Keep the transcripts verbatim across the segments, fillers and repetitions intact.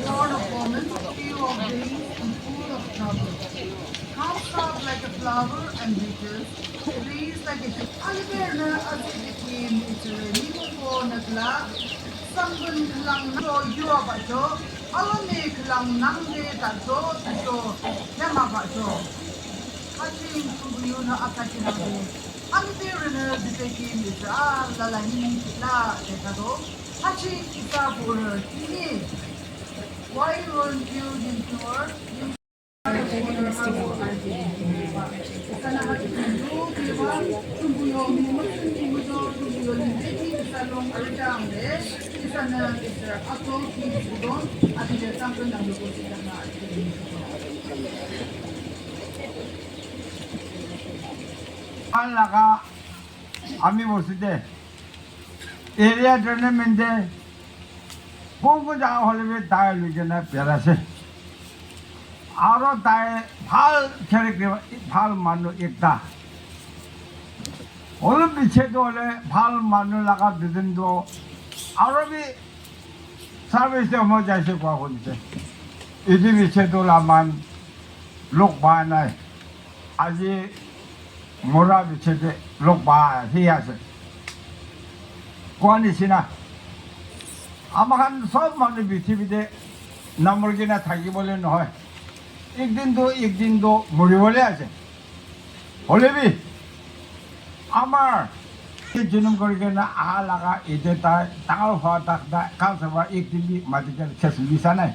Lord of women, few of days and full of trouble. Comes out like a flower and withers, flees like a, aliberünü azürüki mihtsürü nimung ko nü khülang, sangbün khülang nangcho yuabahcho, alomi khülang nangde thacho thacho yamabahcho. Ha ching Thrünpuhnü athakhi nangde, aliberünü züteki mihtsürü alala nimung khülang de thacho. Ha ching isa borü khihni, why won't you endure? Alaka, ami boside. Area tournament de, কোন কোন জাগা হলে বি তাই লুকে না বেড়াছে। আরো তাই ভাল character, ভাল মানু একটা। অলপ বিচ্ছেদ হলে ভাল মানু লাগা দুদিন তো আরো বি service de মই যাইছে কোৱা শুনিছে। এটি বিচ্ছেদ হলে আমাৰ লোক পোৱা নাই। আজি মৰা বিচ্ছেদে লোক পাই আছে। কোৱা নিচিনা, আমাৰখন চব মানুহ পৃথিৱীতে নামৰি কিনে থাকিবলৈ নহয়, একদিনতো একদিনতো মৰিবলৈ আছে। হ'লে বি আমাৰ এই জনম কৰি কিনে অহা লগা এতিয়া তাই ডাঙৰ হোৱা তাক তাই কাল চাবা একদিন বি মাটি তেল চেচ বিচা নাই।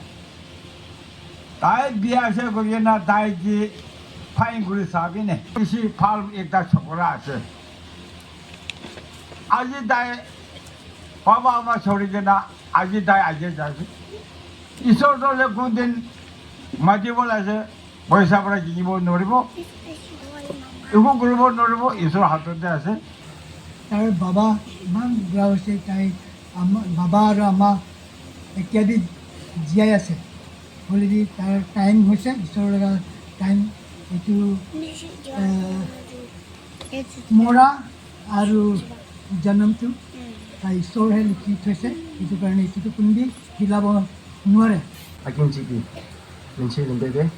তাই বিয়া আছে কৰি না, তাই কি ফাইন কৰি চাবি নে? বেছি ভাল একটা চকৰা আছে। আজি তাই বাবা মা চৰি কিনা, আজি তাই আজি যাইছে। ঈশ্বৰ তলে কোনদিন মাতিব লাগে, পইচা পৰা কিনিব নোৱাৰিব, একো কৰিব নোৱাৰিব, ঈশ্বৰৰ হাততে আছে। তাৰ বাবা ইমান বুঢ়া হৈছে, তাই আমা-, বাবা আৰু আমা এতিয়াদি জীয়াই আছে। হ'লেদি তাৰ টাইম হৈছে, ঈশ্বৰৰ লগা টাইম। এইটো, এ, মৰা আৰু জনমটো তাই ঈশ্বৰহে লিখি থৈছে, সেইটো কাৰণে এইটোতো কোনোদিন হিলাব নোৱাৰে। Akin chiki, minchi limbebe,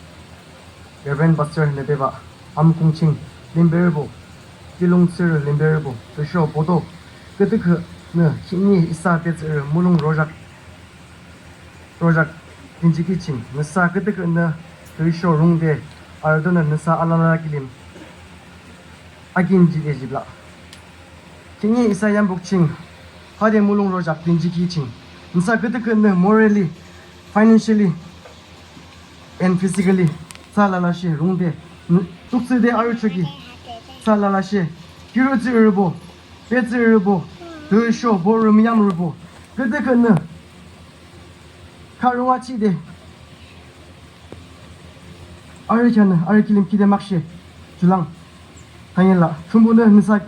Reverend Pastor limbeba, amkung ching limberbo, kilung tsir limberbo, tüsho boto, kütükü nü, chini isa petsir mulung rojak, rojak, Dinjiki ching nüsa küdükhühnü tüsho rungde arüdonü nüsa alala kilim akin jide jiplah. Khihni isa yambuk ching hade mulong rojak dinjiki ching nüsa küdükhühnü morally, financially and physically thsü lalashe rungde, tuksüde arüchoki thsü lalashe, kiurotsü rübo, betsü rübo, tüsho borü müyamrübo küdükhühnü kharunga chide arü kheanü arü kilim kide makshe. Julang. Tangela Thrünpuhnü nüsa,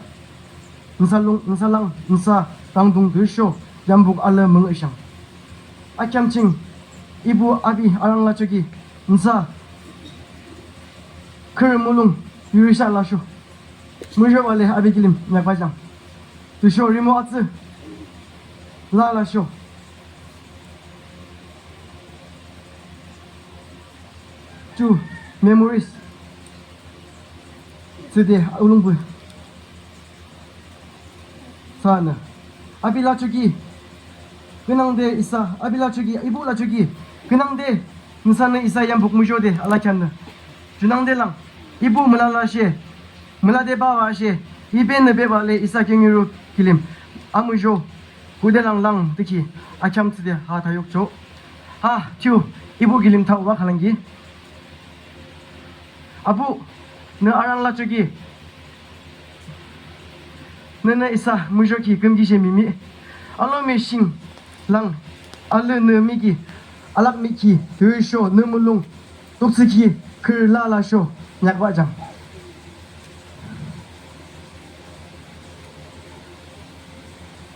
nüsa lung, nüsa lang, nüsa rangdung tüsho yambuk alü müngüshang. Akheam ching ibu api arang lachoki nüsa khürü mulong yurishang lasho, muzhobah le api kilim nyakbajang. Tüsho rhimo atsü lalasho. Ju memories thsüde ulongpü thsünü api lachoki künangde isa, api lachoki, ibu lachoki künangde nüsanü isa yambuk muzhode alakheanü. Junangde lang ibu mülalashe, mülade babashe, ibenü bebah le isa keoniorü kilim amuzho kude lang lang deki akheam thsüde ha thayukcho. Ha thiyu ibu kilim thawa khülangki. Abuh, nü arang lachoki nünü isa muzhoki küyimkishe mihmih. Alomi shing lang alünü miki alak miki tüsho nü mulong tuksüki khürü lalasho nyakbajang.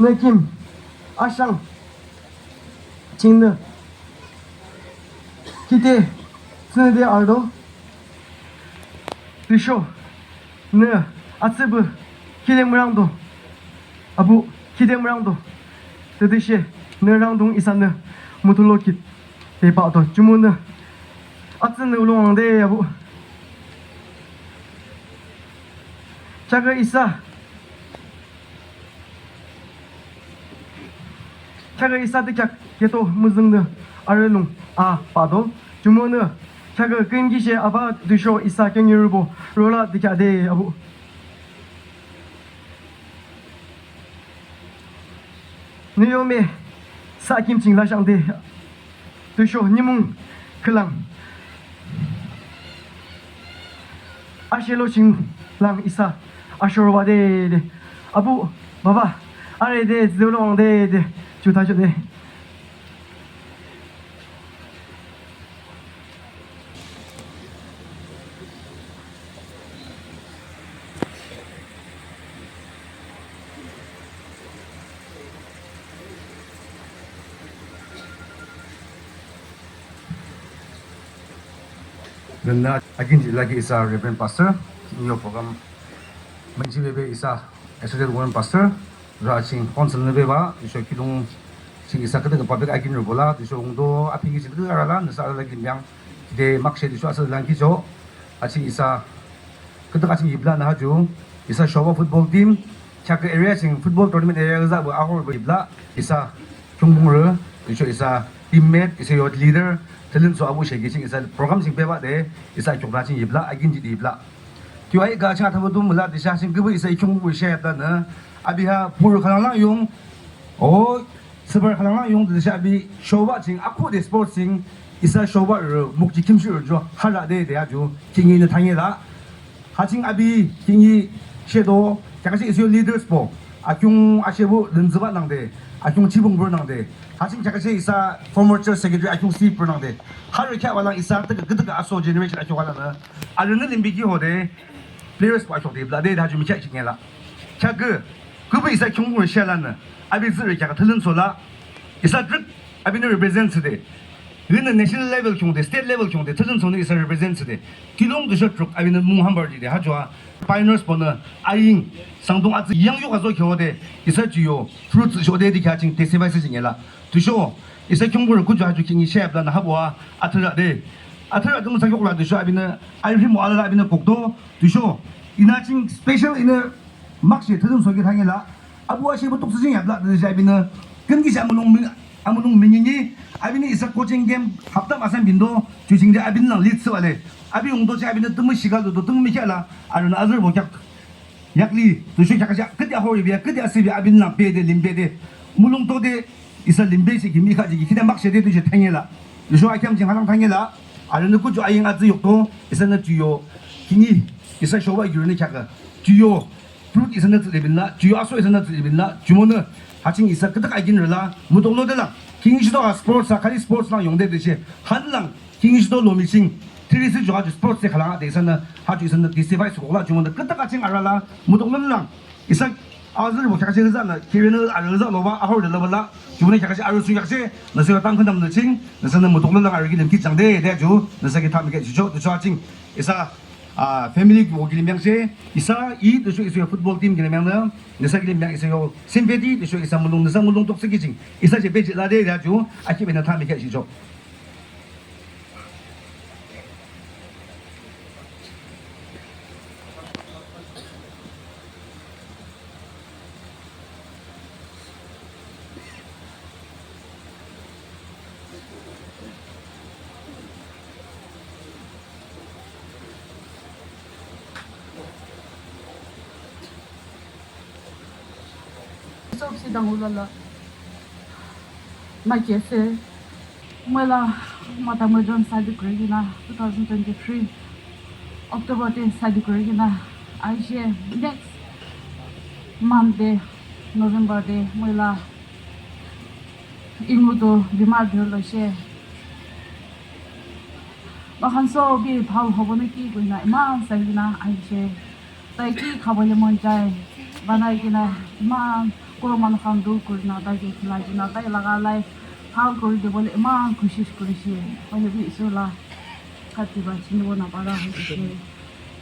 Nü kim ashang chingnü kide thsünüde arüdo tüsho nü atsüpü kide mürangdo. Abuh, kide mürangdo. Tütüshe nü rangdung isanü mütulukhit bebahdo. Jumonü atsünü ulongde abuh. Kheakü isa, kheakü isa de kheak keto müzüngnü arü lung a bahdo. Jumonü kheakü küyimkishe aba tüsho isa keoniorübo rola dikheade abuh. Nü yo me sa kim ching lashangde tüsho nimung khülang ashelo ching lang isa ashorobah de de. Abuh, baba, arü de zülo wang de de. Ju thachode. Nünü akin jih laki isa Reverend Pastor, nü yo program münchi bebe isa Associate Women Pastor, ra ching council nü bebah, tüsho kiulong ching isa küdükhüh public akin rübo la, tüsho ungdo apinki ching küdükhüh arüla, nüsa arüla kilim yang, de makshe tüsho asülang kicho, aching isa, küdükhüh aching yiplah nü ha ju, isa Shoba football team, kheakü area ching football tournament area zahpü ahorpü yiplah, isa khiungpung rü, tüsho isa teammate, isa youth leader, talent so abuh sheki ching isa program ching bebah de, isa khiungpung ching yiplah, akin jih de yiplah. Kiu ai ga ching athapü du müla tüsho ching küpü isa khiungpung she yaplah nü. Api ha purü khülang lang yung. O, süpürü khülang lang yung tüsho api Shoba ching akhuhde sports ching isa Shoba rü mukji khimshuh rü ju harü de de ha ju khihni nü thangela. Ha ching api khihni shedo kheaküshe isa yo leadersbo akhiung ashepü lümzübah nangde akhiung chibung bürü nangde. Ha ching kheaküshe isa former church secretary akhiung sipürü nangde. Harü kheahbah lang isa tükhüh küdükhüh aso generation akhiung alanü. Arünü limbi ki hode playersbo akhiung de yiplah de de ha ju mükheah ching yela. Kheakü küpü isa khiungpung rü she lanü. Api zührü kheakü talent so la. Isa trük apinü represent thsüde. Yunü national level khiungde, state level khiungde, talent sonü isa represent thsüde. Kiulong tüsho trük apinü mung hambar jihde. Ha ju a pioneersbonü aying sangdung atsü yang yo kazo khiungde. Isa ju yo fruits shode de kheah ching testify thsü ching yela. Tüsho isa khiungpung rü kuju ha ju khihni she yaplah nü ha bo a athürü de. Athürü de müsa khiukla tüsho apinü airimo alala apinü kukdo. Tüsho inü ching special inü makshe thüdüm soki thangela. Abuh ashepü tuksü ching yaplah tüsho apinü künkishe amulong mi-, amulong minini Apinü isa coaching camp hapta masan bindo, ju ching de apinü lang lead thsübah le. Api yungdo ching apinü tümü shika ludo, tümü mikheah la, arünü azürübo kheak yakli, tüsho kheaküshe küde ahoripü ya, küde asühpü ya apinü lang bede, lim bede. Mulong to de, isa lim be she ki mikheah je ki, khide makshe de tüsho thangela. Tüsho akheam ching halang thangela, arünü kuju aying atsü yukto, isanü ju yo, kini, isa shoba yurünü kheakü, ju yo, fruit isanü tsü libin la, ju yo aso isanü tsü libin la, jumonü, ha ching isa kütak akin rüla, mutok lo de lang, king shido a sports a, khali sports lang yungde tüshe, han lang, king shido lomi ching, thiri si ju ha ju sports de khalang a de isanü, ha ju isanü testify sukok la, jumonü kütak aching arüla, mutok lo de lang, isa azürübo kheaküshe rüza nü, kirinü arü rüza loba, ahor de loba la, jumonü kheaküshe arü su kheaküshe, nüsa yo tang küntam nü ching, nüsanü mutok lo lang arü ki lim ki jang de, de ju, nüsa ki tha mikheah shicho, tüsho aching, isa, ah, family wo kilim yang she, isa, i, tüsho isa yo football team kilim yang nü, nüsa kilim yang isa yo sympathy, tüsho isa mulong, nüsa mulong toksü ki ching, isa je beji la de, de ju, akhibe nü tha mikheah shicho. Sob si dangula la. Maike ase. Moi la mata moi jon sadi kuri kena two thousand twenty-three October te sadi kuri kena aishe, next month te, November te moi la ingu to bimar dhuri loishe. Moikhan sob bi bhal hobo naki koina eman sai kena aishe. Tai ki khabole mon jai, banai kena eman ghor manu khan dur kurina tai ke khilai kena tai laga life bhal kuri dibole eman koshish kurishe, hoile bi Isor la khati ba chinibo napara hoishe.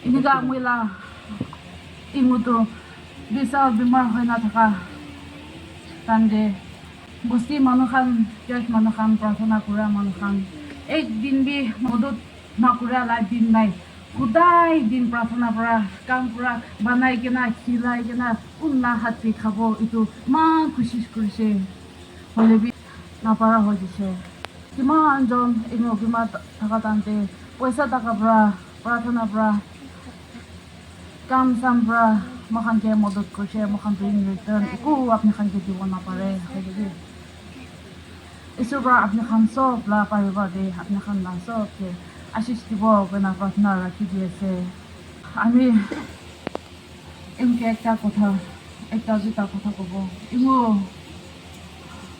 Enika moi la ingu to bisal bimar hoina thaka time te bosti manu khan, church manu khan, prarthana kura manu khan, ek din bi modot nakura la din nai. Hodai din prarthana pra, kam pra, banai kena, khilai kena, kunla hat pe khabo, etu eman koshish kurishe. Hoile bi napara hoi jaishe. Kiman jon ingu bimar tha-, thaka time te, poisa taka pra, prarthana pra, kam sam pra, moikhan ke modot kurishe, moikhan to in return eku apni khan ke dibo napare, hoile bi Isor pra apni khan sob la paribar te, apni khan la sob ke ashish dibo koina prarthana rakhi di ase. Ami ingu ke ekta kotha, ekta duita kotha kobo. Ingu,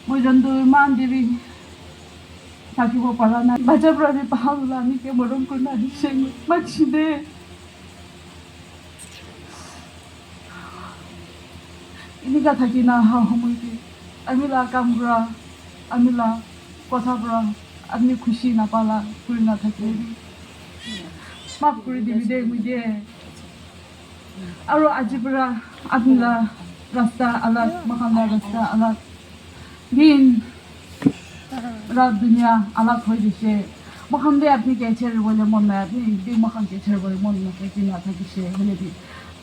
moi jon to eman deri thakibo para nai. Bacha pra bi bhal la ami ke morom kurina dishe, machi de. Enika thakina ha homoi te ami la kam pra, ami la kotha pra, apni khushi napa la kurina thakile bi maph kuri dibi de, moi de. Aru aji pra apni la rasta alag, moikhan la rasta alag. Din rat dunia alag hoi jaishe. Moikhan bi apni ke choribole mon nai, apni bi moikhan ke choribole mon nai, koi kena thakishe, hoile bi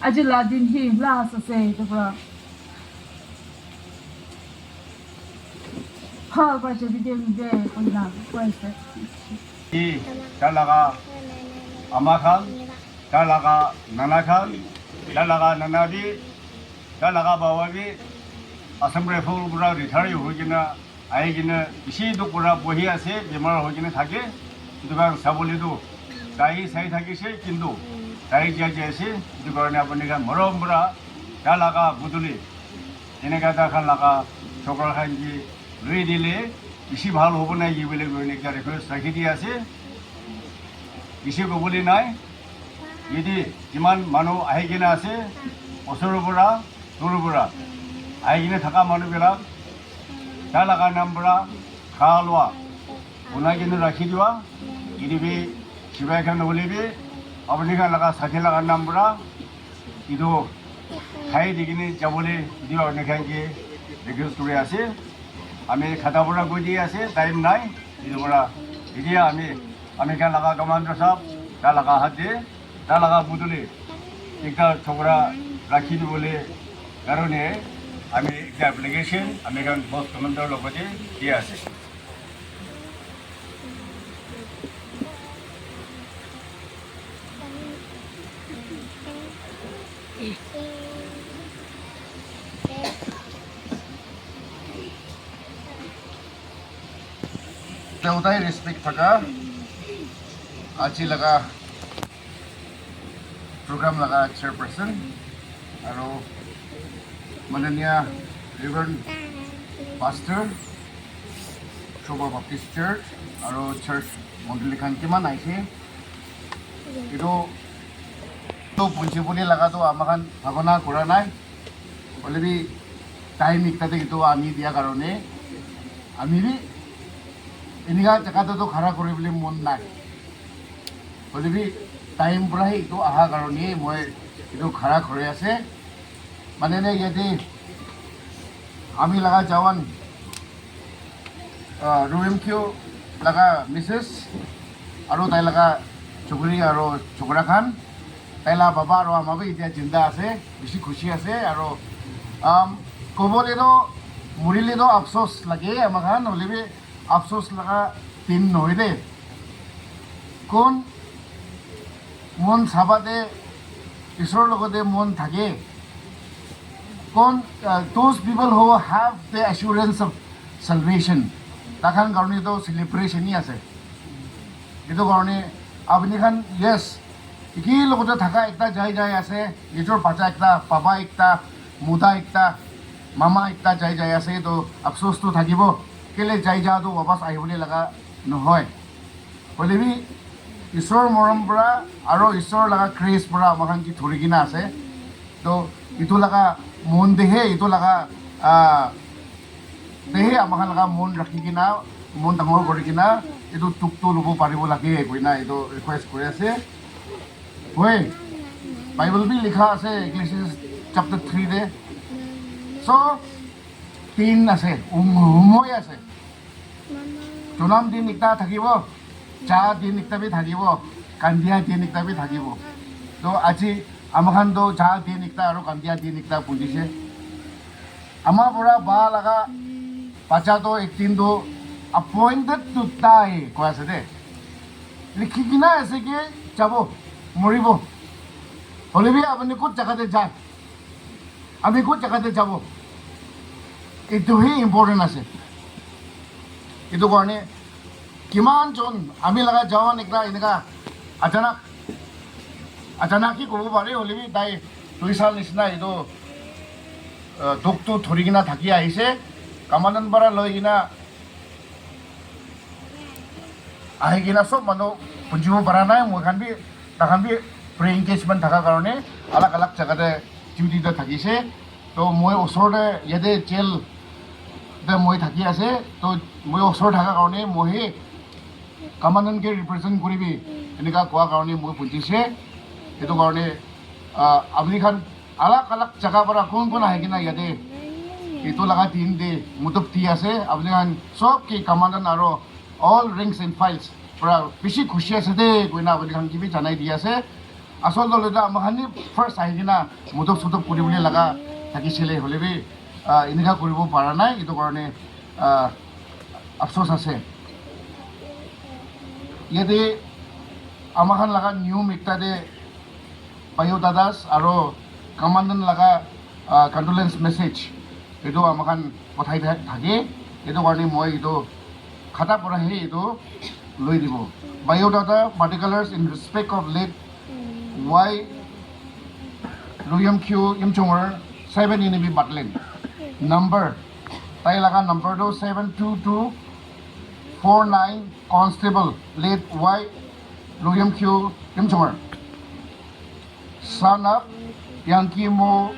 aji la din hi last ase, etu pra bhal pra jabi de, de, koina koi ase. I, tai laga ama khan, tai laga nana khan, tai laga nana bi, tai laga baba bi Assam Rifle pra retire hoi kena ahi kena bishi dukh pra bohi ase, bimar hoi kena thake. Etu khan sabole tu tai sai thakishe, kintu tai jai jai ase. Etu karone apuni khan morom pra tai laga buduli eneka tai khan laga chokra khan ke lui dile bishi bhal hobo naki bole koi kena ekta request rakhi di ase. Bishi kobole nai. Yate jiman manu ahi kena ase, osor pra, dur pra, ahi kena thaka manu bilak, tai laga naam pra, kha lua, bonai kena rakhi diwa, yate bi chibai khan hoile bi, apuni khan laga sathi laga naam pra, etu khai di kena jabole etu apni khan ke request kuri ase. Ami khata para koi di ase, time nai. Etu para etia ami, ami khan laga commander sahab, tai laga hath te, tai laga buduli ekta chokra rakhi dibole karone ami ekta application ami khan post commander logote di ase. Udai respect thaka, aji laga program laga chairperson, aro mananiya Reverend Pastor, Showuba Baptist Church, aro church mondoli khan kiman aise. Etu to punji bole laga to amakhan bhabana kora nai. Hoile bi time ekta te etu ani dia karone ami bi enika jaga te to khara kori bole mon nai. Hoile bi time pura he etu aha karone moi etu khara kori ase. Mane ne yate ami laga jawan, ah, Royimkyu laga missus, aro tai laga chokri aro chokra khan, tai laga baba aro ama bi etia jinda ase, bishi khushi ase, aro, um, kobole to, morile to afsos lage amakhan, hoile bi afsos laga din nohoi de. Kon mon saba te Isor logote mon thake. Kon, uh, those people who have the assurance of salvation, takhan karone to celebration hi ase. Etu karone apni khan, yes, eki logote thaka ekta jai jai ase, nijor bacha ekta, baba ekta, muda ekta, mama ekta jai jai ase, to afsos to thakibo. Kele jai ja to wapas ahibole laga nohoi. Hoile bi Isor morom pora aro Isor laga grace pora amakhan ki dhuri kena ase. To etu laga mon te he, etu laga, ah, te he amakhan laga mon rakhi kena, mon dangor kori kena, etu dukh to lobo paribo lage koina etu request kori ase. Hoi, Bible bi likha ase, Ecclesiastes chapter three te. So, din ase, um, umoi ase. Jonam din ekta thakibo, ja din ekta bi thakibo, kandia din ekta bi thakibo. To aji amakhan to ja din ekta aro kandia din ekta punjise. Ama pora ba laga bacha to ek din to appointed to die koi ase de. Likhi kena ase ki jabo, moribo. Hoile bi apuni kot jaga te jai. Ami kot jaga te jabo. Etu hi important ase. Etu karone kiman jon ami laga jawan ekta enika achanak, achanak hi kobo pare, hoile bi tai dui sal nisina etu, uh, dukh to dhuri kena thaki ahise. Commandant pora loi kena ahi kena sob manu punjibo para nai, moi khan bi, takhan bi pre-engagement thaka karone alag alag jaga te duty te thakise. To moi osor te yate jail te moi thaki ase, to moi osor thaka karone moi he commandant ke represent koribi enika koa karone moi punjise. Etu karone, ah, apni khan alag alag jaga pora kon kon ahi kena yate etu laga din te mudop di ase, apni khan sob ke commandant aro all ranks and files pora bishi khushi ase de koina apni khan ke bi janai di ase. Asol to hoile to amakhan ni first ahi kena mudop sudop kori bole laga thakisile, hoile bi, ah, enika koribo para nai, etu karone, ah, afsos ase. Yate amakhan laga niyom ekta te biodatas aro commandant laga, ah, condolence message etu amakhan pothai tha-, thake. Etu karone moi etu khata pora he etu loi dibo. Biodata particulars in respect of late Y Royimkyu Yimchunger, seven N E B Battalion. Number, tai laga number to seven two two four nine, Constable, late Y Royimkyu Yimchunger, son of Yangkimo,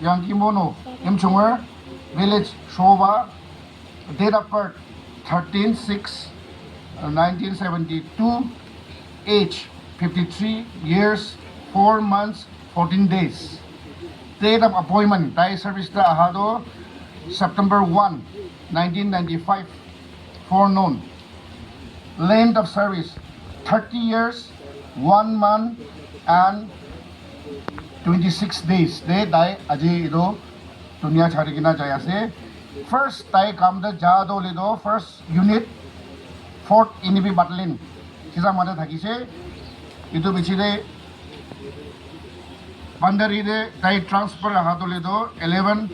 Yangkimono Yimchunger, village Showuba, date of birth thirteen six nineteen seventy-two, age fifty-three years, four months, fourteen days. Date of appointment, tai service te aha to September one, nineteen ninety-five, foreknown. Length of service, thirty years, one month and twenty-six days te tai aji etu dunia chari kena jai ase. First tai kam te ja to hoile to first unit, fourth N E B Battalion, Sisamat te thakise. Etu piche te Bandari te tai transfer aha to hoile to eleven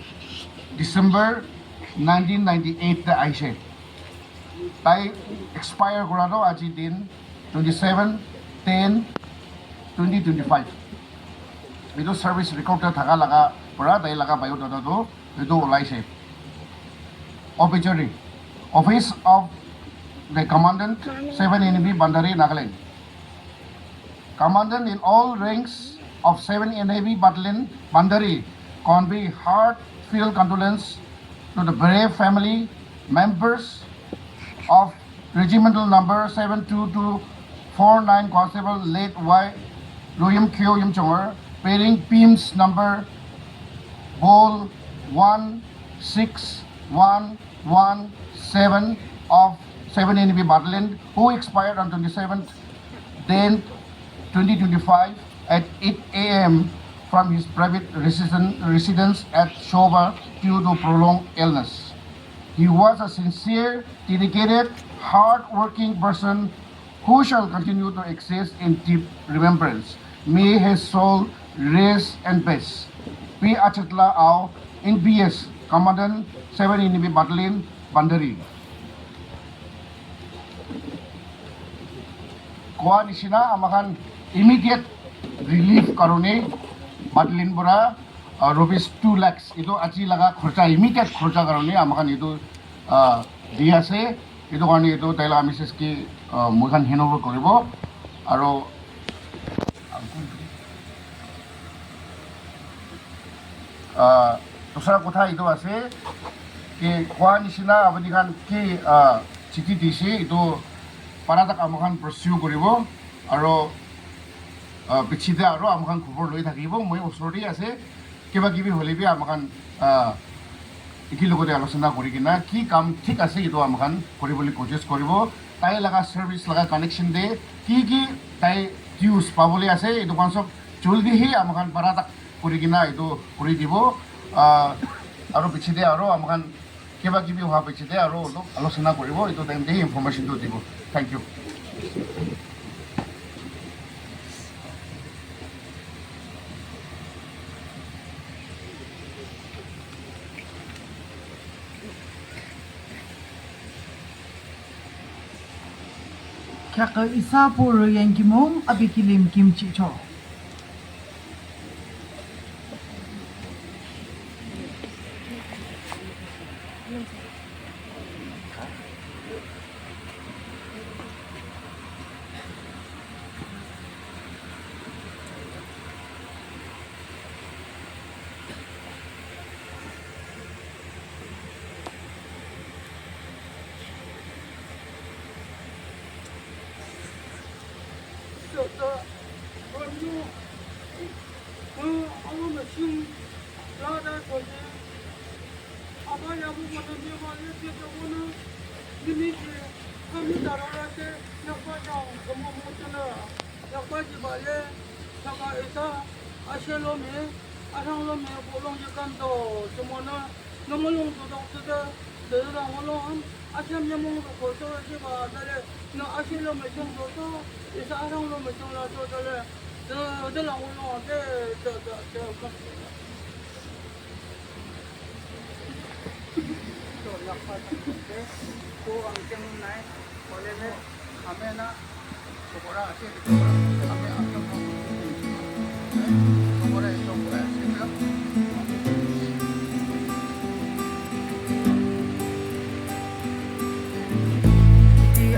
December nineteen ninety-eight te ahise. Tai expire kura toh aji din twenty seven ten twenty twenty five. Etu service record te thaka laga para tai laga biodata toh etu olaise. Obituary. Office of the Commandant, seven N A B, Bandari, Nagaland. Commandant in all ranks of seven N A B Battalion, Bandari, convey heartfelt condolence to the brave family members of regimental number seven two two four nine, Constable late Y Royim Kyo Yimchonger, bearing beams number ball one six one one seven of seven N A B Battalion, who expired on twenty-seventh tenth twenty twenty-five at eight A M from his private resident, residence at Shoba due to prolonged illness. He was a sincere, dedicated, hard-working person who shall continue to exist in deep remembrance. May his soul rest in peace. P Achatla Ao, N P S, Commandant, seven N A B Battalion, Bandari. Koa nishina, amakhan immediate relief karone battalion pora, uh, rupees two lakhs, etu aji laga khorcha, immediate khorcha karone amakhan etu, uh, di ase. Etu karone etu taila ami S S ki, uh, moikhan handover koribo. Aro Ah, dusra kotha etu ase ki koa nishina apuni khan ki, ah, chiti dise etu para tak amakhan pursue koribo aro, ah, pichete aro amakhan khobor loi thakibo, moi osor te ase, kiba kibi hole bi amakhan, ah, eki logote alochona kori kena ki kam thik ase etu amakhan koribole kosis koribo. Tai laga service laga connection te ki ki tai dues pabole ase etu khan sob jaldi hi amakhan para tak kori kena etu kori dibo, ah, aro pichete aro amakhan kiba kibi hoa pichete aro olop alochona koribo, etu time te information tu dibo. Thank you. Kheakü isa puro yangkimung abi kilim kimchicho. Yakpa jibale, saka isa, ashe lomi, asang lomi, bolong jikan to, jumonü, nü mulong to dok to de, de dang mulong, ashe mi mong to ko to jiba, dale, nü ashe lomi chong to to, isa asang lomi chong la to dale, de, de lang mulong, de, de, de, de,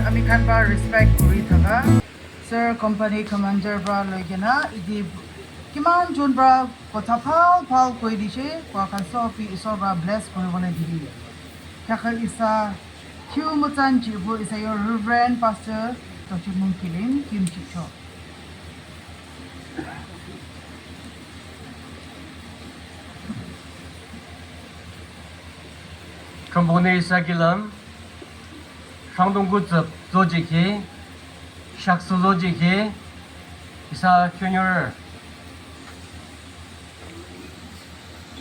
Ami khan ba respect kuri thaka. Sir, company commander pra loi kena, iti kiman jon pra kotha bhal bhal koi dise, koa khan sob bi Isor pra bless kuribole dibi. Kheakü isa, thiyu muchan jibo isa yo Reverend Pastor Tochimung Kilim, kimchicho. Trombone isa kilim, Sangdong kutsüp zojihkhi, shaksu zojihkhi, isa Junior.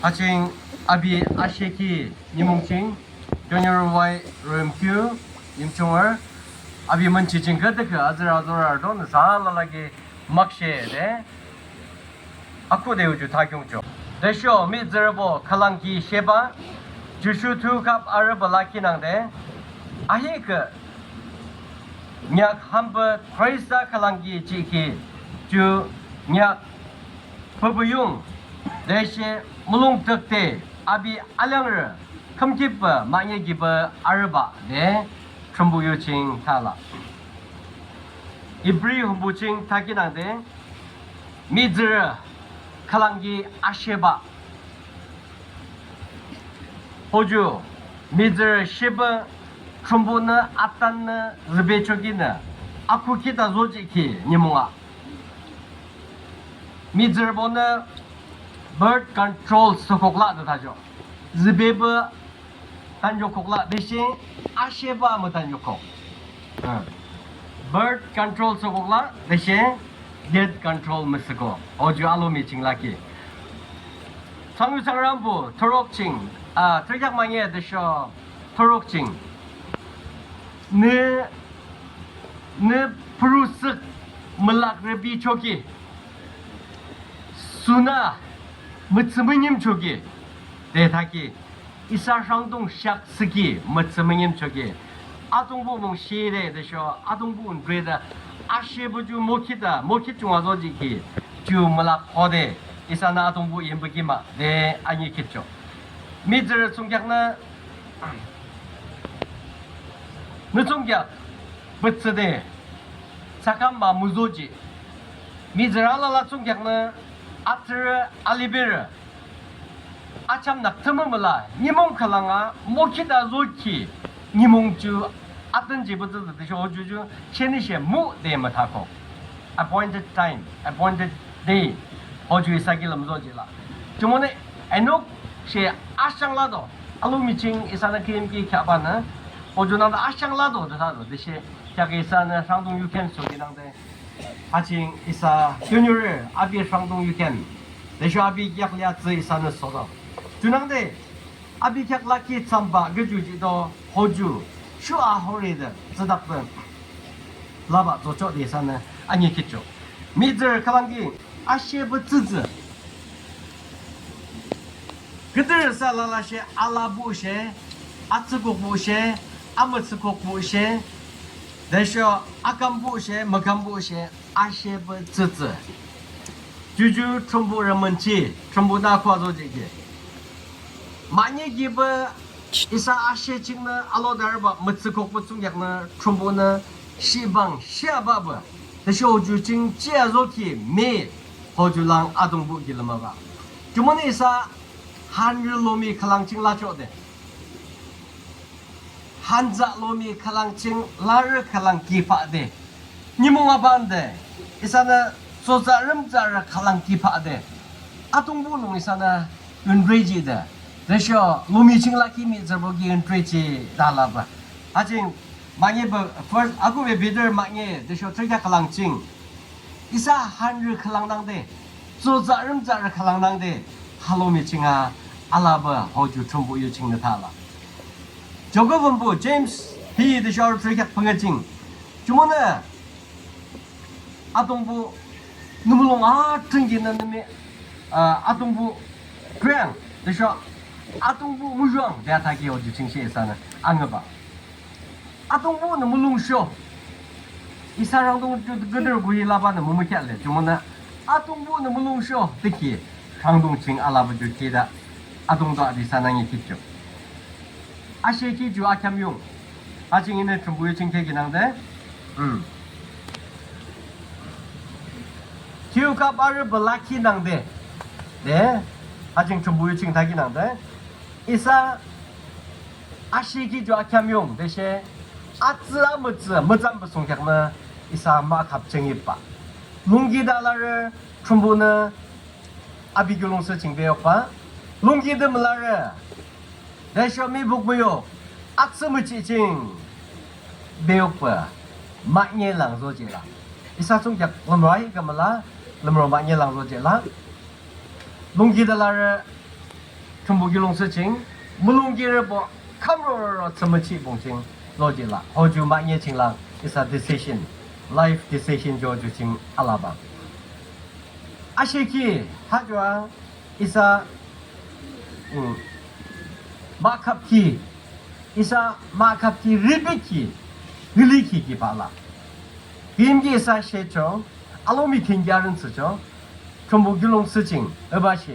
Haching abi ashekhi nimung ching, Junior Y Royim Kyo Yimchonger, abi münchi ching küdükhüh azürü azorar to nüsa alalaki makshe de. Akhuhde uju thakyungcho. Tüsho mihtsürübo khülangki sheba, jushu thiyukhap arübah lakhi nangde, ahihkhüh Neak hambah Khrista khülang ki jihkhi ju neak püpü yung tüshe mulong tükde api aliangrü khümkhitbah mahne kibah arübah de Thrünpuh yu ching thala. Ibri hümbu ching thakhi nangde mihtsürü khülang ki ashebah. Hoju mihtsürü shebah Thrünpuhnü atannü zübechokinü akhukhita zojihkhi nimung a. Mihtsürübonü birth control thsükoklah de thachoh. Zübebah tanjokoklah tüshe ashebah mütanjokok. Birth control thsükoklah tüshe death control müthsüko. Hoju alomi ching lakhi. Thsangyuthsangrambah thuruk ching, a, thürükheak mahne tüsho thuruk ching. Nü, nü pürüsük mülakrü bichoki, suna mütsü münyimchoki de thakhi. Isa rhangdung shakthsükhi mütsü münyimchoki. Atungpuh mung shide tüsho Atungpuh nükrede ashebah ju mokhita, mokhit chunga zojihkhi ju mülak hode isanü Atungpuh yinbükhi mah de anikhitchoh. Mihtsürü thsungkheaknü, nü thsungkheak petsüde thsakham ma müzojih. Mihtsürü alala thsungkheaknü atsührü aliberü acham nak thsümü müla nimung khülang a mokhita zokhi nimung ju atün jihbah tsütsü tüsho hoju ju shenishe mu de müthakok. Appointed time, appointed day. Hoju isa kilim zojihlah. Jumonü Enok she ashang lado. Alomi ching isanü küyimki kheahbanü, hoju nangde ashang lado de thado tüshe kheak isanü rhangdung yukhen soki nangde. Haching isa keoniorü api rhangdung yukhen tüsho api kheak liatsü isanü sodo. Junangde api kheak lakhi thsambah küju jihdo hoju shu ahoride tsüdakde labah zochoh de isanü anikhitchoh. Mihtsürü khülang ki ashebah tsütsü. Küdürü sa lalashe alabah she, atsükokbah she, amütsükokbah she, tüsho akambah she, mükambah she, ashebah tsütsü. Juju Thrünpuh rümünchi, Thrünpuhnü akhuh zojihkhi. Mahne kibah isa ashe chingnü alodarübah mütsükokbah thsungkheaknü Thrünpuhnü shibang shiabahbah tüsho hoju ching jia zokhi me hoju lang Atungpuh kilim abah. Jumonü isa hanrü lomi khülang ching lachoh de. Hanza lomi khülang ching larü khülang kibah de. Nimung abande isanü tsotsa rümtsarü khülang kibah de. Atungpuh lung isanü yunre jihde. Tüsho lomi ching lakhi mihtsürübo ki yunre jihde labah. Haching mahne ba first, akube Peter mahne tüsho thürükheak khülang ching isa hanrü khülang nangde, tsotsa rümtsarü khülang nangde, ha lomi ching a alabah hoju Thrünpuh yu chingnü thala. Jakob wümbo James hi tüsho arü thürükheak phüngü ching. Jumonü Atungpuh nü mulong athrünkhinü nü mi, a, Atungpuh trang tüsho Atungpuh muzhoang de athakhi hoju ching she isanü angübah. Atungpuhnü mulong sho. Isa rhangdung ju küdürü kuhi labanü mümükheah le. Jumonü Atungpuhnü mulong sho tükhi rhangdung ching alabah ju khide Atungpuh adi isanü anikhitchoh. Ashekhi ju akheam yung. Haching inü Thrünpuh yu ching thekhi nangde. Hmm. Thiyu kap arü balakhi nangde. De. Haching Thrünpuh yu ching thakhi nangde. Isa ashekhi ju akheam yung tüshe atsü amütsü mütsambah thsungkheaknü isa mahkhap ching yiba. Lungkide larü Thrünpuhnü api kiulongthsü ching beyokba. Lungkide mülarü tüsho mihbuk müyuk atsü müchi ching beyokba. Mahne lang zojihlah. Isa thsungkheak lümro ahi kümüla, lümro mahne lang zojihlah. Lungkide larü Thrünpuh kiulongthsü ching, mulongkirübo kamroro thsümüchibong ching zojihlah. Hoju mahne ching lang isa decision, life decision ju hoju ching alabah. Ashekhi ha ju a isa, mm, mahkhapkhi, isa mahkhapkhi ribikhi, rilikhi kibah lah. Küyimki isa shecho, alomi küyimki arün thsücho, Thrünpuh kiulongthsü ching, eba she,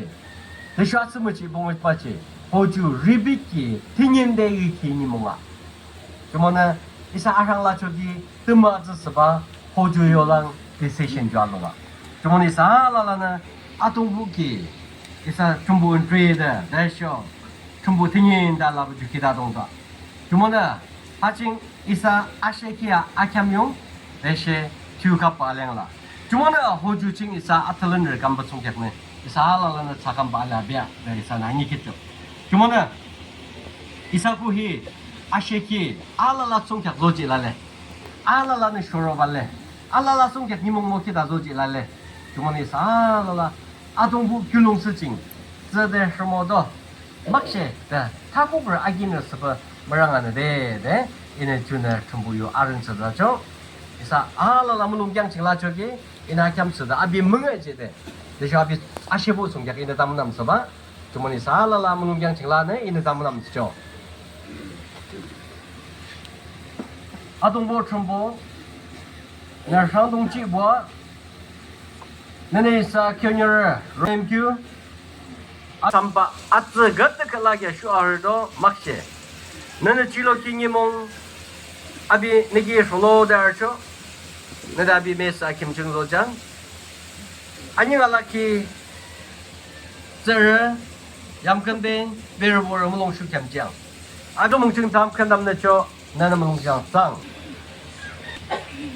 tüsho atsü müchi pung eba she, hoju ribik ki thüninde yükhi nimung ah. Jumonü isa arhang lachoki tümü atsü thsüba, hoju yolang decision ju alung ah. Jumonü isa alalanü, Atungpuh ki, isa Thrünpuh ntride, tüsho, Thrünpuh thüninde alapü ju khita dungba. Jumonü, ha ching isa ashekhi a akheam yung, tüshe thiyu khapba aleng la. Jumonü hoju ching isa athalanrü kambah thsungkheaknü, isa alalanü thsakhambah ala bea, de isanü anikhitcho. Jumonü, isa kuhi, ashekhi, alala thsungkheak zojih lale. Alalanü shorobale. Alala thsungkheak nimung mokhita zojih lale. Jumonü isa alala, Atungpuh kiulongthsü ching, thsüde rhimodo. Makshe, de, thabuhrü akinrü thsüpü mürang anüde, de, inü junü Thrünpuh yu arün thsüdacho. Isa alala mulong kheang ching lachoki, inü akheam thsüde, api münga jide. Tüsho api ashebuh thsungkheak inü tamnam thsüba. Jumonü isa alala mulong kheang ching lanü, inü tamnam thsücho. Atungpuh Thrünpuh, nü rhangdung jihbuh, nünü isa keoniorü roimkhiu, asamba atsü gade kala kya shu arüdo makshe. Nünü jilokhi nimung, api nü ki rholode arücho, nüde api mesa khim ching zojang. Aning alakhi, tsührü, yamkhünbe, berübo rü mulong shukem jang. Ato mung ching tam khüntamnücho, nünü mulong jang sang.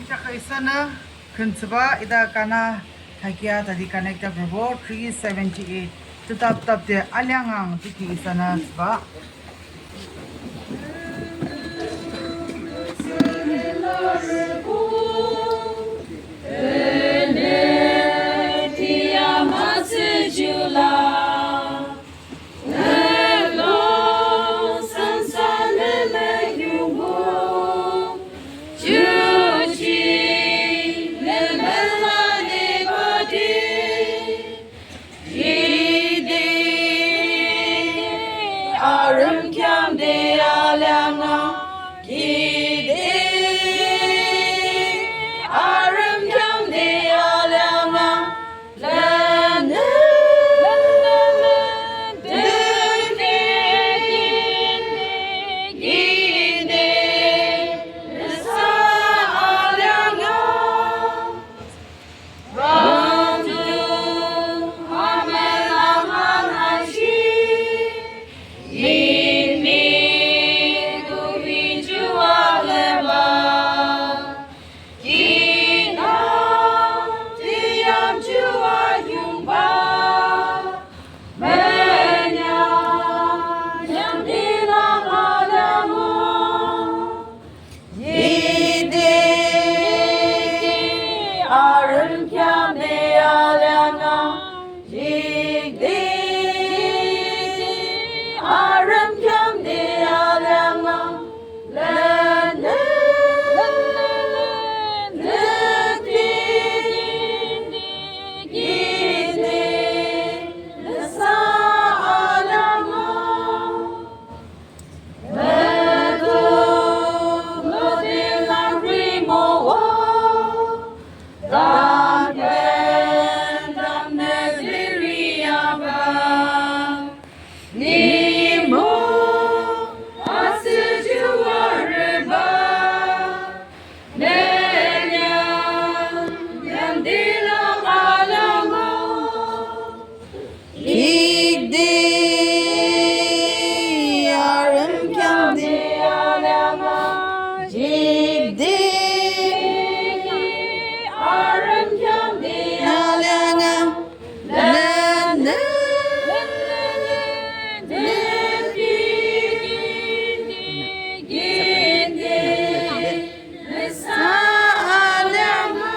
Chaka isanü, khün thsüba, ita kana, thakia, tadi connect up rübo, three seventy eight. Tutap tapde, aliangang, tuki isanü thsüba. Arüm kheamde alianga, kide. Arüm kheamde alianga, lene. Lene, lene, kide, kide. Sa alianga. Yide, arüm kheamde alianga. Yide, arüm kheamde alianga. Lene, lene, yide, sa alianga. Yide, arüm kheamde alianga. Yide, arüm kheamde alianga. Lene, lene, yide, sa alianga.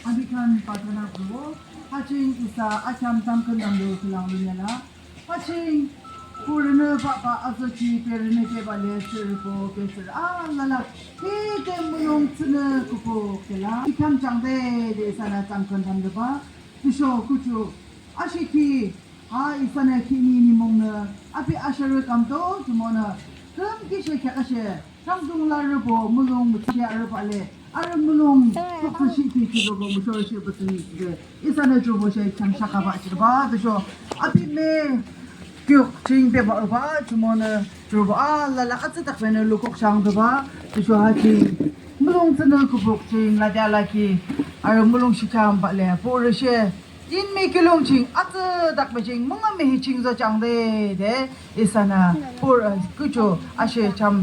Api khan prarthana kuribo, ha ching isa akheam tamkhüntamnü khülang lunela. Ha ching, purünü papa azochi, purünü pepale, sürübo, pesür alala, hide mulong thsünü kubo kela. Akheam jangde, de isanü tamkhüntamnüba, tüsho kuchu, ashekhi, A isanü khihni nimung nü api asherü kamdo jumonü kümkishe kheaküshe rhangdung larübo mulong mütsüshe arübah le arü mulong tokthsüshihkhi jurübo mushorüshihbah thsüde isanü jurüboshe kheangshakabah jihbah tüsho api me kuk ching bebah arübah jumonü jurübo alala atsüdakbenü lukuk shangdebah tüsho ha ching mulong tsünü küpük ching lade alakhi arü mulong shihchambah le borüshe yinmi kiulong ching atsüdakbe ching mungami hi ching zochangde de isanü pur kucho ashe cham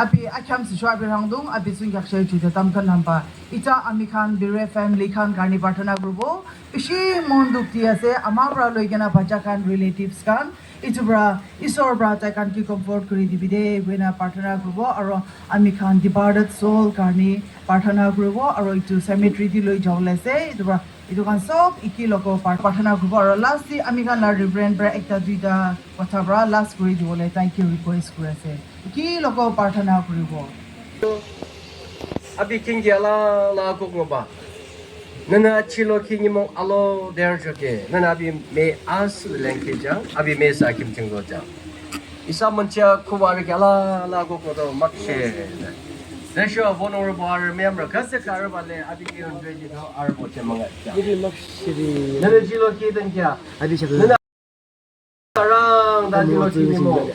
api akheam süsho api rhangdung api thsungkheakshe jude tamkhüntamnübah. Isa amikhan Bire family khan karni prarthana kuribo. Bishi mon dukh di ase, ama pra loikena bacha khan, relatives khan, itu pra, Isor pra tai khan ki comfort kuri dibi de koina prarthana kuribo. Aro amikhan departed soul karni prarthana kuribo. Aro itu cemetery te loi jabole ase, itu pra itu khan sob eki logo par-, prarthana kuribo. Aro last te amikhan la Reverend pra ekta duita kotha pra last kuri dibole tai ke request kuri ase. Eki logo prarthana kuribo. Abi kingi alala kuknoba. Nana chilo ki nimung alo der joke. Nana abi me as lengke jang. Abi me sa kim chinglo jang. Isa mancha kuwari ke alala kukno to makshe. Desho bono ro bo ar me amra kase kar bale abi ki hundred do ar bo che manga jang. Nana chilo ki den kya. Abi chakla. Nana Arang dan di lo chini mo.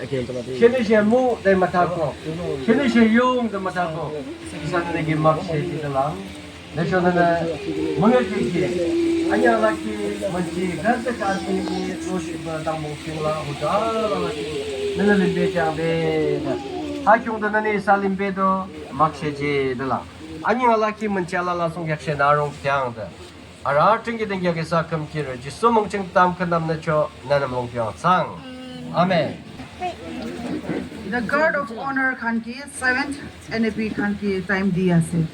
Shini she mu de matako. Shini she yung de matako. Isa nene ki mak she di dalang. Desho nene menge ki ki. Anya laki manchi gante kasi ni lo shi ba dang mo shing la ho da la laki. Nene limbe jang de. Ha kyung de nene isa limbe do mak she ji dalang. Anya laki manchi ala la song yak she na rong kyang de. Ara tringi dengya ke sa kümkirü, Jisu mung ching tamkhüntamnü cho, nana mung pyong sang. Amen. The guard of honor khan ki seventh N A P khan ki time di ase.